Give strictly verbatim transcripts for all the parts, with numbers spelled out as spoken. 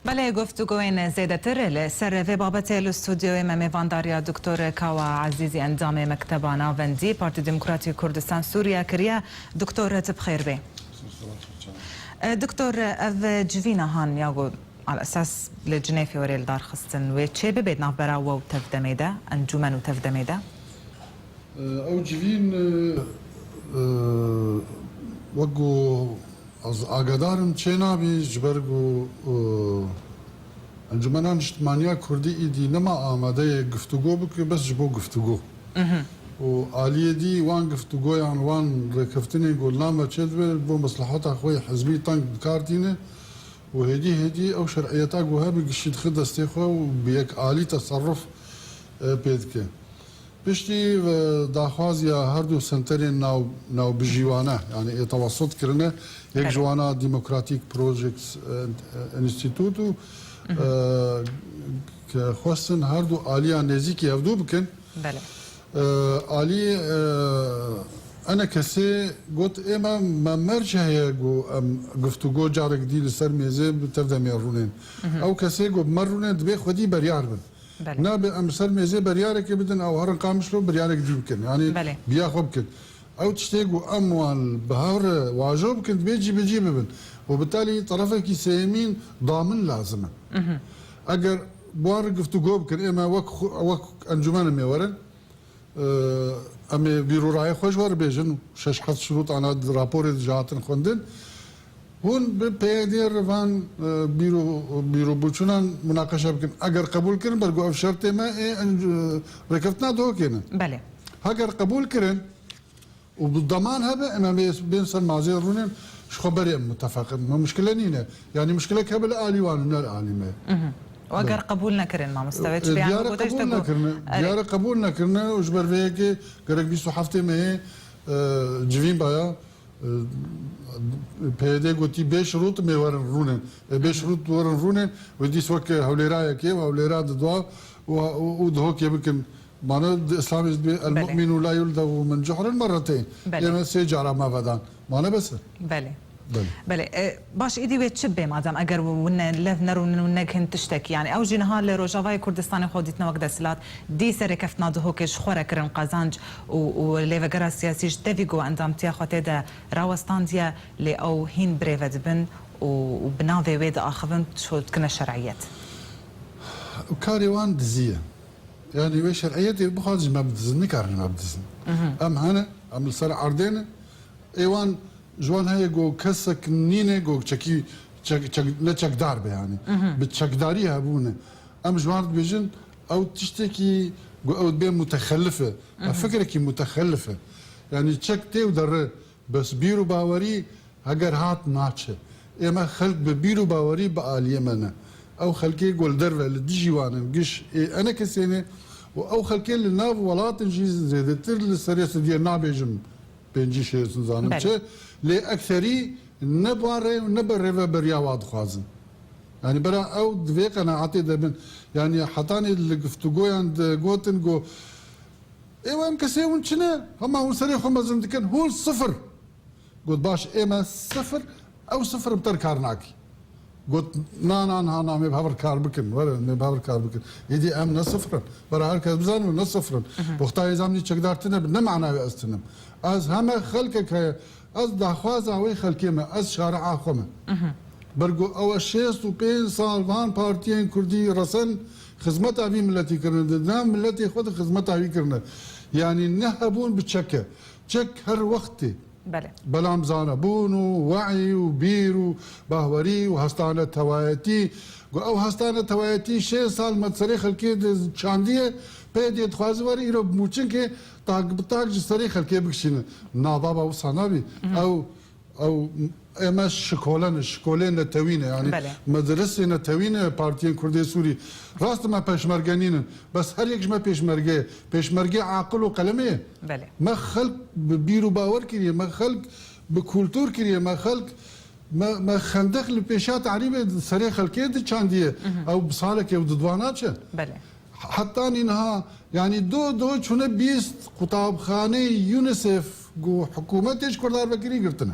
Belê, guftûgoyên zêdetir li ser vê babetê li stûdyoyê me mêvandariya Doktor Kawa Ezîzî, endamê Mekteba Navendî Partî Demokratîk Kurdistan Sûriye kiriye. Doktor, tu bi xêr bê. E, Doktor, ev civîna han ya ku al esas li Cinêfê were li dar xistin, wê çê bibe di navbera we û tevdemê de, encûmen û tevdemê de? E, ew civîn, e, e, wek ku Ez agedarim çê nabî, ji ber ku, e, Encûmena Niştimaniya Kurdî îdî nema amadeyê guftûgo bike, bes ji bo guftûgo. Û aliyê dî wan guftûgoyan, wan rêkeftinên ku li nav me çêdibe, bo mesleheta xwe yê hizbî teng bi kar tîne û hêdî hêdî ew şer'iyeta ku hebe gişî dixe destê xwe û bi yek alî teserruf, e, pê dike. Piştî, e, daxwaziya her du senterên nav-, navbijîwane, yanî ê tewesut kirine, yek ji Belê. wana Democratic Projects, e, e, Institute û, e, ke xwestin her du aliya nêzîkî hevdu bikin. Belê. E, alî, e, enekesê got, ê me, me merc heye ku em guftûgo carek dî li ser mêzê bi tevdemê rûnên. Ew kesê ku bi me rûnên dibê xwedî beryar bin. Belê. Nabe em ser mêzê beryarekê bidin, ew herin Qamişlo beryarekî dî bikin. Yanî Belê. biya xwe bikin. Ew tiştê ku em wan bi hev re wajo bikin, dibê cîbicî bibin. Û bi talî terefekî sêyemîn damin lazim e. Eger bi wan re guftûgo bikin, ê me wek xwe, wek encûmen em ê werin, e, em ê bîr û rayê xwe ji we re bêjin, şeş heft şirût ana di raporê de jî hatin xwendin. Hûn bi P Y D'ê re van, e, bîr û, bîr û boçûnan munaqeşe bikin. Eger qebûl kirin, ber ku ev şertê me ê, e, rêkeftina Duhokê ne. Belê. Heger qebûl kirin û bi deman hebe, em ê bên ser mazê rûnên, ji xwe berê em mutefeq in. Me muşkile nîne. Yanî muşkilek hebe li alî wan û ne li alî me. Mhm. Û eger Belê. qebûl nekirin, mamoste, wê E, çi bê? Diyare Yanî, qebûl goteşte ku nekirine, erê. diyare qebûl nekirine û ji ber vê yekê gerek bîst û heftê mehê, e, civîn baya. P Y D gotî, bê şirût em ê werin rûnên. E, bê şirût werin rûnên, wê dîs wek hewlêrayekê û hewlêra di dua û, û, û Duhokê bikin. Mane di Îslamê dibê, "El Belê. mu'minu la yuldagu min cuhrin merreteyn." Belê. Ê me sê cara me vedan. Mane bes e. Belê. Belê. Belê. E, baş, îdî wê çi bê madem eger wine lev nerûnin û negihin tiştekî? Yani ew jî niha li Rojavayê Kurdistanê xwe dîtine wek desthilat, dî serêkeftina Duhokê ji xwe re kirin qazanc û, û lêvegera siyasî ji tevî ku endamtiya xwe tê de rawestandiye, lê ew hîn birêve dibin û, û bi navê wê diaxivin, ço dikine şer'iyet. Karê wan dizî ye. Yanî wê şer'iyetê bixwazin me bidizin, nikarin me bidizin. Mhm. Em hene, em li ser erdê ne. Ê wan, ji wan heye ku kesek nîne ku çekî, çek-, çek-, ne çekdar be yanî. Mhm. Bi çekdarî hebûne. Em ji wan dibêjin, ew tiştekî ku ew dibê mutexelif e. Ev Mhm. fikrekî mutexelif e. Yanî çek tê û derre. Bes bîr û bawerî heger hat naçe. Ê me xelk bi bîr û bawerî bi aliyê me ne. Ew xelkê ku li derve li dijî wan in, giş ê enekesê ne û ew xelkê li nav welat in jî zêdetir li serê sediyê nabêjim pêncî şêst nizanim Belê. çi. Lê ekserî ne bi wan rê û ne bi rêveberiya wa dixwazin. Yanî bera ew di vê qenaetê de bin. Yanî hetanî li guftûgoyan digotin ku Ê em kesê hûn çi ne? Hema hûn serê xwe mezin dikin. Hûn sifir. Got, baş, ê me sifir, ew sifir bi te re kar nakî. Got, na, na, na, na, em ê bi hev re kar bikin. Were, em ê bi hev re kar bikin. Êdî em ne sifir in. Bera her kes bizane ne sifir in. Mhm. Wexta ê zamnî çekdar tine bi, ne mana wê ez tinim. Ez heme xelkek heye. Ez daxwaza wê xelkê me, ez şaria xwe me. Mhm. Ber ku ew e şêst û pênc sal van partiyên kurdî resen xizmeta vî miletî kirine, di nav miletê xwe de xizmeta wî kirine. Yanî ne hebûn bi çek e. Çek her wext tê. Belê. Belam zanebûn û we'î û bîr û bahwerî û hestane tewayetî. Ku ew hestane tewayetî şêst sal me di serê xelkê de çandiye, pê dê dixwaze were îro bi mûçinkê tak bi tak ji serê xelkê bikişîne. Na baba, wisa nabî. Mhm. Ew Ew, ê me şikole ne, şikolê netewî ne, yanî Belê. medresê netewî ne, partiyên Kurdê Sûrî. Rast e me pêşmerge nînin, bes her yek ji me pêşmerge ye. Pêşmerge aqil û qelemê ye. Belê. Me xelk bi bîr û bawer kiriye, me xelk bi kultur kiriye, me xelk, me, me xendeq li pêşiya tehrîbê serê xelkê diçandiye. Mhm. Ew bi salekê ew di dwa naçe. Belê. Heta nîniha, yanî do do çûne bîst qutabxaneyê UNICEF ku hikûmetê ji Kurdan vekirî girtine.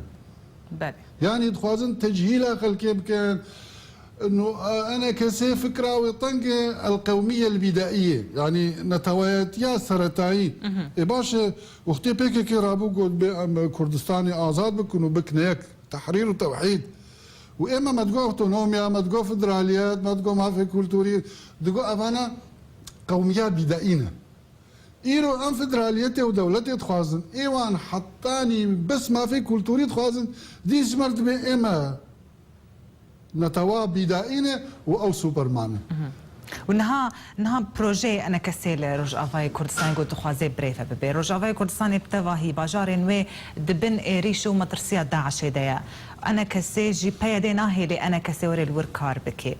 Belê. Yanî dixwazin tecîla xelkê bikin, Eno, e, enekesê fikra wê teng e, el qewmiye el bîdaiyê, yanî neteweyetiya seretayî. Ê baş e, wextê P K K rabû got bê em Kurdistanê azad bikin û bikine yek, tehrîr û tewhîd. Û ême me digo otonomiya, me digo federaliyet, me digo mafê kulturî, digo evana qewmiya bîdaî ne. Îro em federaliyetê û dewletê dixwazin. Ê wan hetanî bes mafê kulturî dixwazin. Dîs ji me re dibê ême netewa bîdaî ne û ew Superman e. Û niha, niha projeyê enekesê li Rojavayê Kurdistanê ku dixwaze birêve bibe. Rojavayê Kurdistanê bi tevahî bajarên wê di bin êrîş û metirsiya DAIŞê de ye. Enekesê jî PYD nahêlê enekesê were li wir kar bike.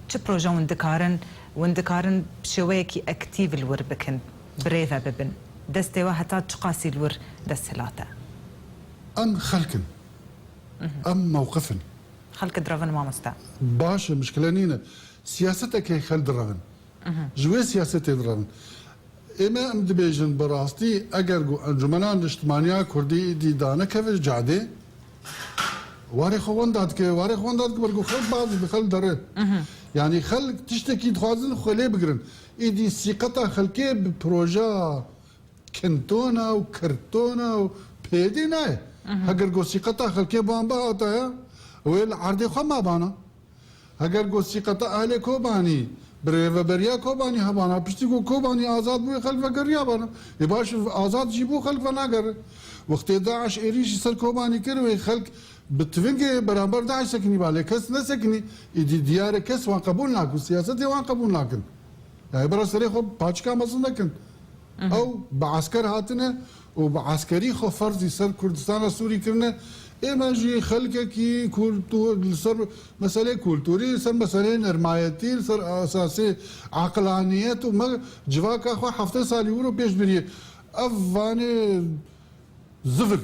Çi proje hûn dikarin, hûn dikarin bi şêweyekî aktîf li wir bikin, birêve bibin? Destê we heta çiqasî li wir desthilat e? Em xelk in. Em mewqif in. Xelk direvin mamoste. Baş e, mişkile nîne. Siyasetekê xelk direvin. Ji wê siyasetê direvin. Ême em dibêjin bi rastî, eger ku Encumena Niştimaniya Kurdî îdî danekeve cadê, warê xwe wenda dike, warê xwe wenda dike, ber ku xelk baz dibe, xelk dere. Yanî xelk tiştekî dixwazin xwe lê bigirin. Îdî sîqeta xelkê bi proja Kintona û Kirtona û PYDê nayê. Heger ku sîqeta xelkê ban bihata ya, wê li erdê xwe mabana. Heger ku sîqeta Ehlê Kobanî, birêveberiya Kobanî hebana, piştî ku Kobanî azad bûye, xelk vegeriya bana. Ê baş, azad jî bû, xelk venagere. Wextê DAIŞ êrîşî ser Kobanî kir, wê xelk bi tivingê beramber DAIŞ sekinî ba, lê kes nesekinî. Îdî diyar e kes wan qebûl nakin, siyasetê wan qebûl nakin. Yani bira serê xwe paçika mezin nekin. Ew bi esker hatine û bi eskerî xwe ferzî ser Kurdistana Sûrî kirine. Ême jî xelkekî kultur, li ser meselê kulturî, li ser meselê nermayetî, li ser esasê aqlaniyet û me civaka xwe heftê salî wiro pêş biriye. Ev vanê zivir.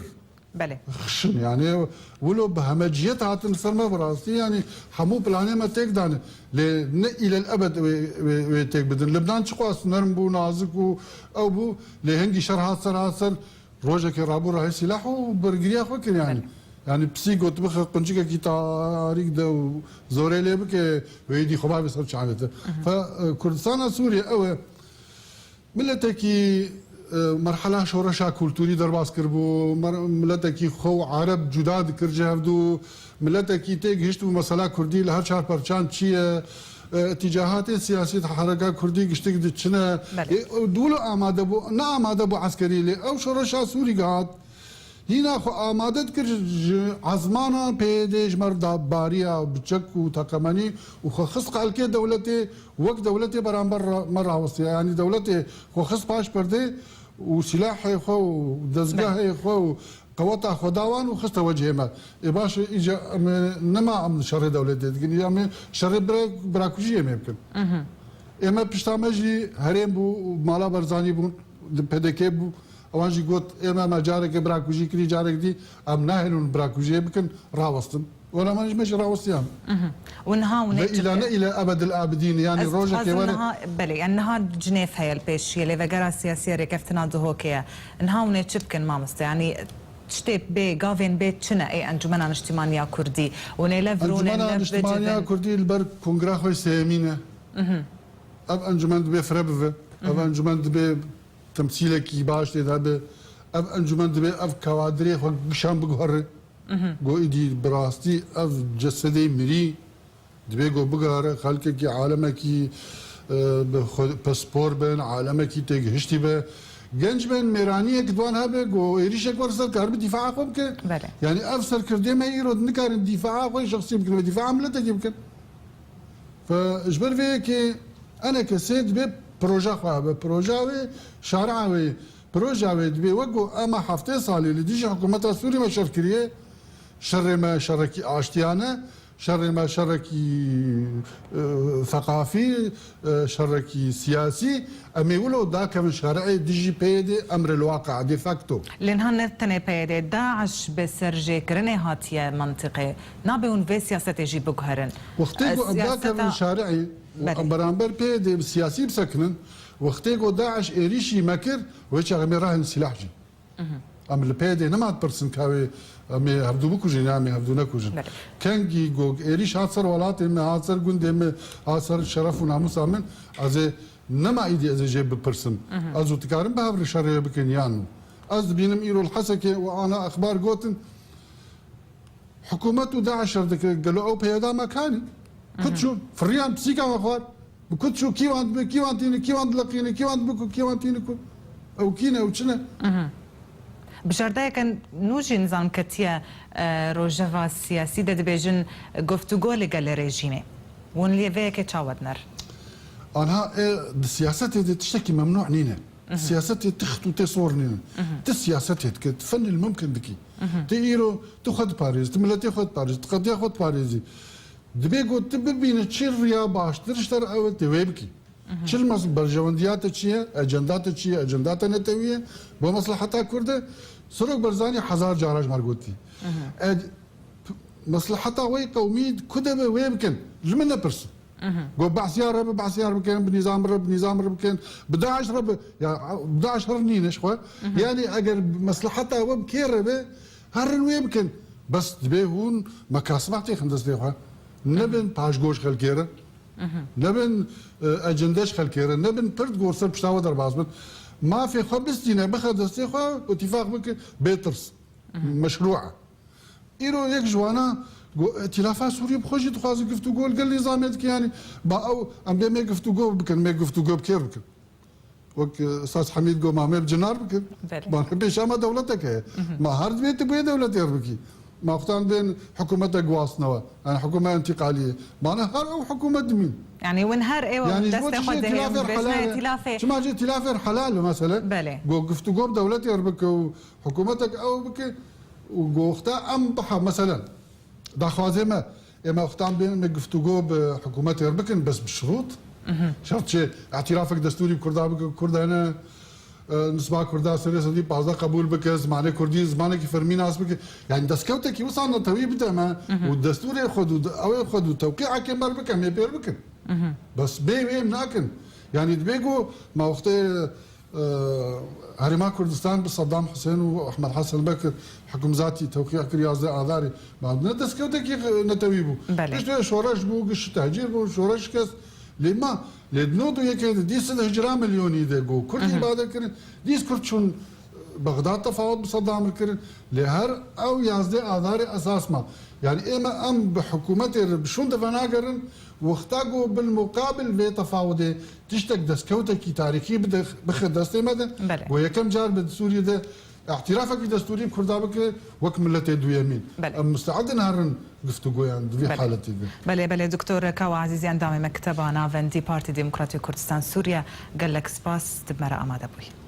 Belê. Xişin, yani wilo bi hemeciyet hatin ser me, bi rastî yani hemû planê me têk dane. Lê ne îlel ebed wê, wê, wê têk bidin. Libnan çiqas nerm bû, nazik û ew bû. Lê hingî şer hat ser, hat ser, rojekê rabû rahê sîlah û bergiriya xwe kir yani. Belê. Yani pisî got bixe quncikekî tarîk de û zorê lê bike, wê êdî xwe bavê ser çavê te. Fe, e, Kurdistana Sûriye ew e. Miletekî, e, merhela şoreşa kulturî derbas kiribû, mer-, miletekî xwe û Ereb cuda dikir ji hevdû, miletekî tê gihiştibû mesela kurdî li her çar perçan çi ye, e, îtîcahatên siyasî di hereka kurdî giştik diçine. Belê. Ê, ew dûlo amade bû, ne amade bû eskerî lê ew şoreşa Sûrî gihat. Hîna xwe amade dikir ji ezmana PYDê ji me re da bariya bi çek û teqemenî û xwe xist qelkê dewletê, wek dewletê beramber ra-, me rawestiya. Yanî dewletê xwe xist paş perdê û silahê xwe û dezgehê xwe û qeweta xwe da wan û xiste wecihê me. Ê baş e, îca em ê nema em şerê dewletê dikin, îca em ê şerê bira-, birakujiyê me bikin. Ê me pişta me jî herêm bû û mala Barzanî bûn, di PDK bû. Ewan jî got, ê me, me carekê birakujî kirî, carek dî em nahêlin birakujiyê bikin, rawestin. Wela me jî, me jî rawestiyan. Û niha hûn ê çi bikin? Ve îla ne îla ebedil abidîn, yani rojekê were. Niha, belê, yani niha cinêv heye li pêşiyê, lê vegera siyasî ya rêkeftina Duhokê ye. Niha hûn ê çi bikin mamoste? Yani tiştê bê, gavên bê çi ne ê Encumena Niştimaniya Kurdî? Hûn ê lev rûnên, lev bicivin? Encumena Niştimaniya Kurdî li ber kongra xwe sêyemîn e. Ev encûmen dibê fire bive. Ev encûmen dibê temsîlekî baş tê de hebe. Ev encûmen dibê ev kawadirê xwe gişan biguhere. Go îdî bi rastî ev cesedê mirî dibê go bigihare xelkekî, alemekî, e, bi xwe pispor bin, alemekî têgihiştî be. Genc bin, mêraniyek di wan hebe, go êrîşek were ser, karibe dîfaa xwe bike. Belê. Yani ev serkirdê me îro nikarin dîfaa xwe şexsî bikin, ve dîfaa miletekî bikin. Fe, ji ber vê yekê enekesê dibê proja xwe hebe. Proja wê, şaria wê, proja wê dibê wek ku ema heftê salî li dijî hikûmeta Sûrî me şer kiriye, şerê me şerekî aştiyane, şerê me şerekî, e, seqafî, e, şerekî siyasî, em ê wilo dakevin şerê dijî PYDê, emrê li waqia de facto. Lê niha ne tenê PYDê, DAIŞ bi serjêkirinê hatiye mentiqê. Nabe hûn vê siyasetê jî biguherin. Wextê ku em dakevin şerî û em beramber pê dê bi siyasî bisekinin, wextê ku DAIŞ êrîşî me kir, wê çaxê me rahên sîlah jî. Em li P Y D'ê nema dipirsin ka wê em ê hevdû bikujin ya em ê hevdû nekujin. Belê. Kengî ku êrîş hat ser welatê me, hat ser gundê me, hat ser şeref û namûsa min, ez ê nema îdî ez ê jê bipirsim. Mhm. Ez û dikarim bi hev re şerê bikin yan? Ez dibînim îro li Hesekê û ana exbar gotin, hikûmet û DAIŞ şer dike, gelo ew P Y D me kanî? Kut çûn, firiyan, pisîka me xwar. Bi kut çû, kî wan dibe, kî wan tîne, kî wan dileqîne, kî wan dibiku, kî wan tîne ku? Ew kî ne, ew çi ne? Mhm. Bijardayeke nû jî nizam ketiye, e, rojeva siyasî de dibêjin, guftûgo li gel rejîmê. Hûn li vê yekê çawa diner? Anha, e, di siyasetê de tiştekî memnû nîne. Mhm. Siyasetê tixt û tê sor nîne. Mhm. Ti siyasetê dike, ti fenil mumkin dikî. Mhm. Ti îro, tu xwe diparêzî, ti miletê xwe diparêzî, ti qediya xwe diparêzî. Dibê ku tu bibîne çi riya baştir ji te re ew e, tê wê bikî. Mhm. Çi li mes-, berjewendiya te çi ye, ecenda te çi ye, ecenda te netewî ye, bo mesleheta Kurd e. Serok Barzanî hezar cara ji me re gotî. Mhm. E, p-, mesleheta wê qewmî ku de be wê bikin, ji min nepirsin. Mhm. Go behsiya re bi behsiya re bikin, bi nîzam re bi nîzam re bikin, bi DAIŞ re bi, ya, bi DAIŞ re nîne ji xwe. Mhm. Yani eger mesleheta we bi kê re be, herin wê bikin. Bes dibê hûn mekasiba têxin destê xwe. Nebin paşgoş xelkê re. Mhm. Nebin, e, ecende ji xelkê re. Nebin pirt gor ser pişta we derbas bin. Mafê xwe bistîne, bixe destê xwe, îtîfaq bike, bê tirs. Mhm. Meşrû e. Îro yek ji wana go, Îtîlafa Sûriyê bi xwe jî dixwaze guftûgo li gel nîzamê dike, yanî ba ew em bê me guftûgo bikin, me guftûgo bi kê bikin? Wek, e, Ustaz Hemîd got, ma me bi cinar bikin. Belê. Ma pêşa me dewletek heye. Mhm. Ma her dibê tu bê dewletê re bikî. Ma xwe tan bên hikûmetek guhastnewe. Yani hikûme întîqaliyê. Ma ne her ew hikûmet dimîn. Yani win her ew Yanî ji bo destê çi xwe jî dihê, îtîlafê bêjine helal e? Îtîlafê. Çima jî îtîlafê helal e mesele? Belê. Go guftûgo bi dewletê re bike û hikûmetek ew bike û go wexta em biha, meselen, daxwazê me, ê me wextan bên me guftûgo bi hikûmetê re bikin, bes bi şirût. Mhm. Şert çi, îtîrafek destûrî bi Kurda bike, Kurd hene, e, nisba Kurda serê sedî pazdeh qebûl bike, zimanê Kurdî, zimanekî fermî nas bike. Yani destkewtekî wisa netewî bide me Mhm. û destûrê xwe dû, ew ê xwe dû tewqî ekê me re bike, me pêr bikin. Mhm. Bes bê wê em nakin. Yani dibê ku ma wextê Ee, Herêma Kurdistan bi Saddam Husên û Ehmed Hesen Bekir hikûmzatî tewqî kir yazdeh Adarê. Ma ne destkewtekî netewî bû. Belê. Piştî wê şoreş bû, giş tehcîr bû, şoreş şikest. Lê ma, lê di nod û yekê de dîs di hicra milyonî de got. Kurd Mhm. îbade kirin, dîs Kurd çûn Bexdad tefawet bi Saddam re kirin. Lê her ew yazdeh Adarê esas ma. Yani ê me em bi hikûmetê re bi şûn de venagerin, wexta ku bil muqabil vê tefawudê tiştek destkewtekî tarîxî bide, bixe destê me de, Belê. ku yekem car bi Sûriyê de îtirafekî destûrî bi Kurda bike wek miletê duyemîn. Belê. Em musteedin herin guftûgoyan di vî Belê. haletê de. Belê, belê, Doktor Kawa Ezîzî, endamê Mekteba Navendî Partî Demokratî Kurdistan Sûriye, gelek spas, tu bi me re amade bûyî.